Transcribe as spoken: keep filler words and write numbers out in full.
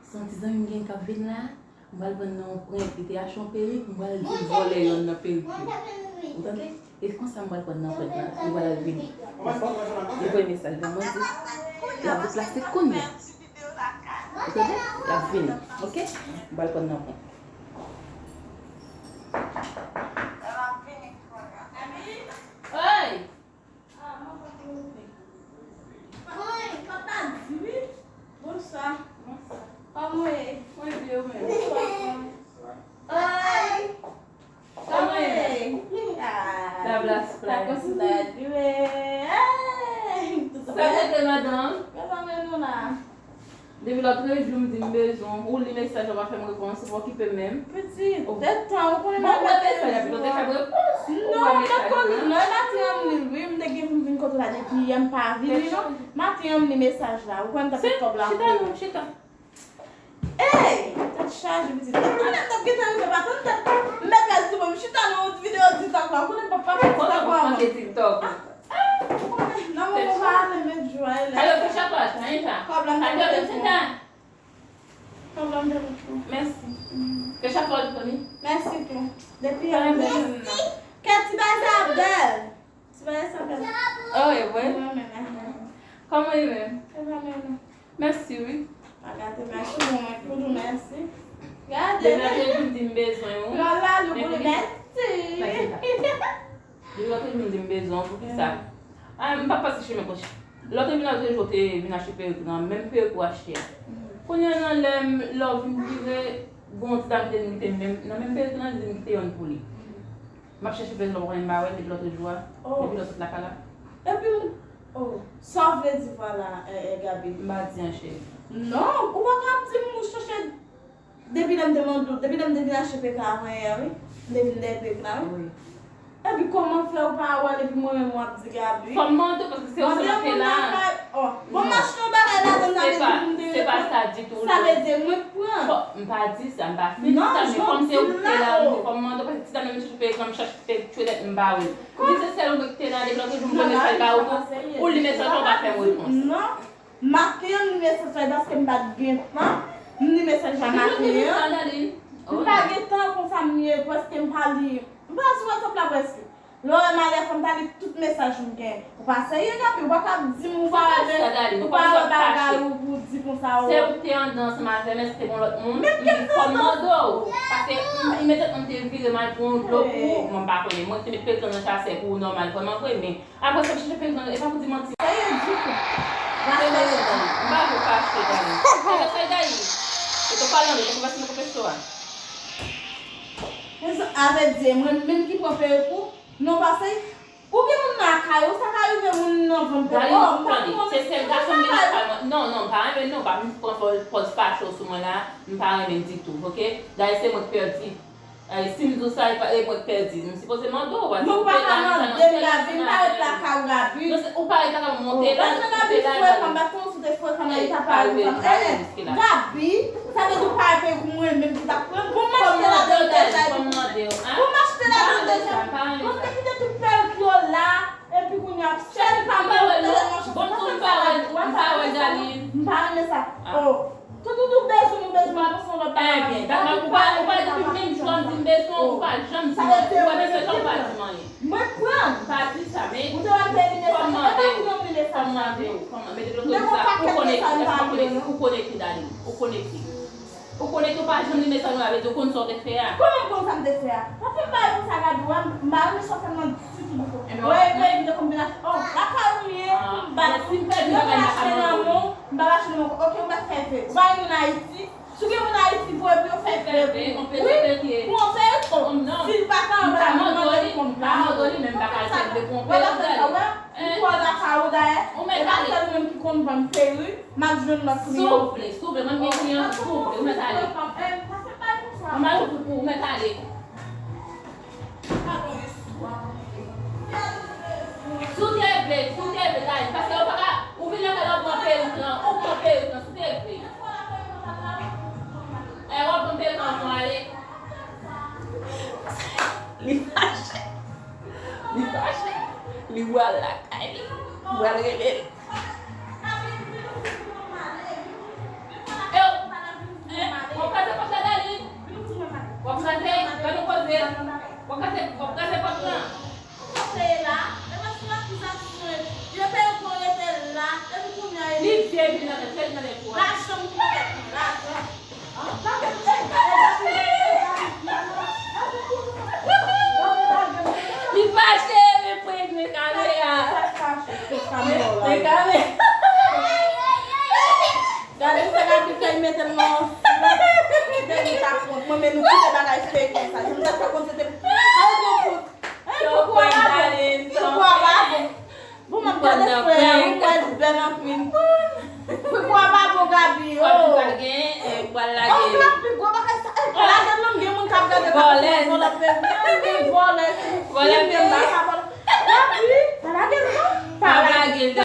Se yon ti zanmi m gen k ap vin la. M pral pran nan yon prank. Li te achte yon perik, m pral vin vòlè yonn nan perik yo. Ou tande? E konsa m pral pran nan prank la. Li pral al vini. Dakò? Li voye mesaj ban mwen di l ap deplase kounye a. Ou tande? L ap vini. Oke? M pral pran nan prank. Oy! Wi, papa di wi. Bonswa. Bonswa. Kòman w ye? Mwen byen, ou menm? Bonswa. Oy. Kòman w ye? Ah, Tablas sa Fly. Konsi sa di wi. Ay, tout sa. Sa w rete, madanm? Kòman nou la? Depi lòtrejou m di m bezwen w, ou li mesaj la, ou pa fè m repons, ou pa okipe m menm. Pitit, oh, tèt tan, ou konnen m ap wè mesaj la, pito te fè m repons. Non, m te konn li, non, e maten an m li l wi, m te gen pou m vin kote w la depi yè, m pa vin li non. Maten an m li mesaj la, ou kwè m t ap met kòb la pou ou. Chita non, chita. Ey, tèt chaje, pitit. Ou konnen m t ap gentan rive, pa tann tèt, m mèt rès di mwen, m chita nan yon videyo TikTok la, ou konnen m p ap pa fè TikTok la avan. Kote w ap fè TikTok? Nan moman pa ale met jou a, e lè. Alo, Kecha Fòt, anyen sa. Kòb la m te mete pou ou. Kòb la m te mete pou ou. Mèsi. Kecha Fòt, Tony. Mèsi tou. Depi yè m te jwenn nan. Kè ti bagay sa bèl. Ti bagay sa bèl. Oh, e vre? Mwen menm, mwen menm. Kòman e menm? E pa menm non. Mèsi, wi. Pa gate mèsi, mwen, mwen toujou mèsi. Gade. Depi lòtrejou m di m bezwen w. Lòt la, nou pou li mèsi. Depi lòtrejou m di m bezwen w, poukisa? Ah, m pa pase chemen kote. Lòtrejou, lòtrejou, te vin achte perik nan, menm perik ou achte a. Kounye a nan lè m, lè w vin vire, gon ti dam ki te vin kite m menm, nan menm perik nan, li di m kite yonn pou li. M ap chèche perik la, m pa konnen m pa wè l depi lòtrejou a, depi lè w sot lakay la. Epi, oh, sa w vle di vwala, eh, eh, Gaby? M pa di anyen, cheri. Non, ou pa ka ap di m ou chèche depi lè m te mande w, depi lè m te vin achte perik la avan yè, wi. M te vin dèyè perik la, wi. Wi. Epi kòman fè ou pa wè l epi mwen menm w ap di Gaby? Fò m mande w paske se ou ki te la. Bon, m achte yon bagay ladan m, sa vle di pou m te reponn. Se pa sa ditou. Sa vle di mwen k pran. M pa di sa, m pa fin di sa, men kòm se ou ki te la, m di fò m mande w paske ti dam nan m chèche perik la, m chèche perik tchwelèt m pa wè l. M di se sèl ou ki te la, depi lòtrejou m voye mesaj ba ou tou, ou li mesaj la, ou pa fè m repons. Non, maten an m li mesaj la paske m pa t gen tan, m li mesaj la maten an. M pa gen tan konsa m ye, prèske m pa li, m pa sou WhatsApp la prèske. Lè w wè malè fò m ta li tout mesaj ou gen. Ou pa serye, Gaby, ou pa ka di m ou pa wè, ou pa wè bagay ou pou di konsa ou. Se ou ki te anndan ansanm avè m, èske te gen lòt moun? M di fò m mande w. Paske m, imedyatman m te vire m al pran yon dlo pou ou, mwen m pa konnen. Mwen te met perik lan nan chasè pou ou nòmal vrèman vre, men apre sa m chèche perik lan, e pa pou di manti. Serye ditou. M pa vle fache, Dani. Ebyen, sa e Dani. E to falando, to conversa no professor. Avè di, mwen menm ki pran perik ou, non pase. Ou gen moun nan lakay ou, sa ka rive moun nan vann perik. Dani, oh, m pa tande, se sèl gason m gen nan lakay mwen. Non, non, m pa renmen non, pa vin pran pòz, pòz fache w sou mwen la, m pa renmen ditou, oke? Dayè se mwen k pèdi. Ay, si m di w sa, e pa, e mwen k pèdi. M sipoze mande w, paske ou te la, nou pa nan, nou pa nan, Gaby, m pa ret lakay ou, Gaby. Non, se, ou pa ret lakay mwen, ou te la, ou te la, Gaby. Frekan, m pa t konnen si w te frekan nan eta parèy konsa. Eh, eh, Gaby, sa vle di ou pa ret pou mwen menm ki t ap pran. Bon, m achte ladan deja, epi pou m achte ladan deja. Bon, te kite tout perik yo la. Epi kounye a, sèl pa mwen, tèlman chans, m pa fè sa, m pa renmen sa. M pa renmen sa. Oh. Tout ou bezwen, ou bezwen, mwen panse yon lòt bagay. Ebyen, dakò, ou pa, ou pa di menm jou an di m bezwen, ou pa janm di m, ou pa di sa, ou pa di m anyen. Mwen pran. M pa di sa, men ou te wè m te li mesaj, e pa pou yon li mesaj la. Fò m mande w, fò m mande w, fò m mande w, ou konnen ki, ou konnen ki, Dani, ou konnen ki. Ou konnen ke w pa janm li mesaj mwen, sa vle di ou konn sa w te fè a. Kòman m konn sa m te fè a? Pa fè m bagay konsa, Gaby, wè, m pa renmen sa w fè m nan ditou, ditou. Wè, epi m te konn vin achte, oh, lakay ou m ye, m pa, m pa achte nan men w, m pa achte nan men w, oke, ou mèt fè ve. Ou pa gen moun Ayiti, si w gen moun Ayiti, pou epi yo fè ve pou ou. Wi, pou yon perik, oh, si l pa ka, ou pa ka mande l kont la. M pa mande w li, men m pa ka al fè ve pou yon perik, Dani. Ou kwè w lakay ou dayè? E pa sèl ou menm ki konn vann perik, m ap jwenn lòt kliyan. Souple, souple, mwen gen kliyan, souple, ou mèt ale. Mwen pa jwenn pou ou, ou mèt ale. Si w te vle, si w te vle, Dani, paske ou pa ka, ou vin lakay la, ou pran perik lan, ou pran perik lan, si w te vle. E w ap pran perik lan, ou ale. Li fache. Li fache. Li pral lakay li. Pral rele l. E w, Kamera la. Gade se Gaby fè mete l nan flèt. Depi ta kont mwen, men nou kite bagay fake konsa. Jan m ta fè kont se te. Ay, bon, fout. Ay, koukou a pa bon. Koukou a pa bon. Bon, m ap gade frè a, ou wè l bèl anpil. Koukou a pa bon, Gaby. Oh. Sa gen, eh, pral lage. Oh, m ap pi gwo bagay sa. Eh, pa lage l non, gen moun k ap gade sa. Vòlè. Vòlè, vòlè. Vòlè, vòlè. Gaby, pa lage l non. Pa lage l.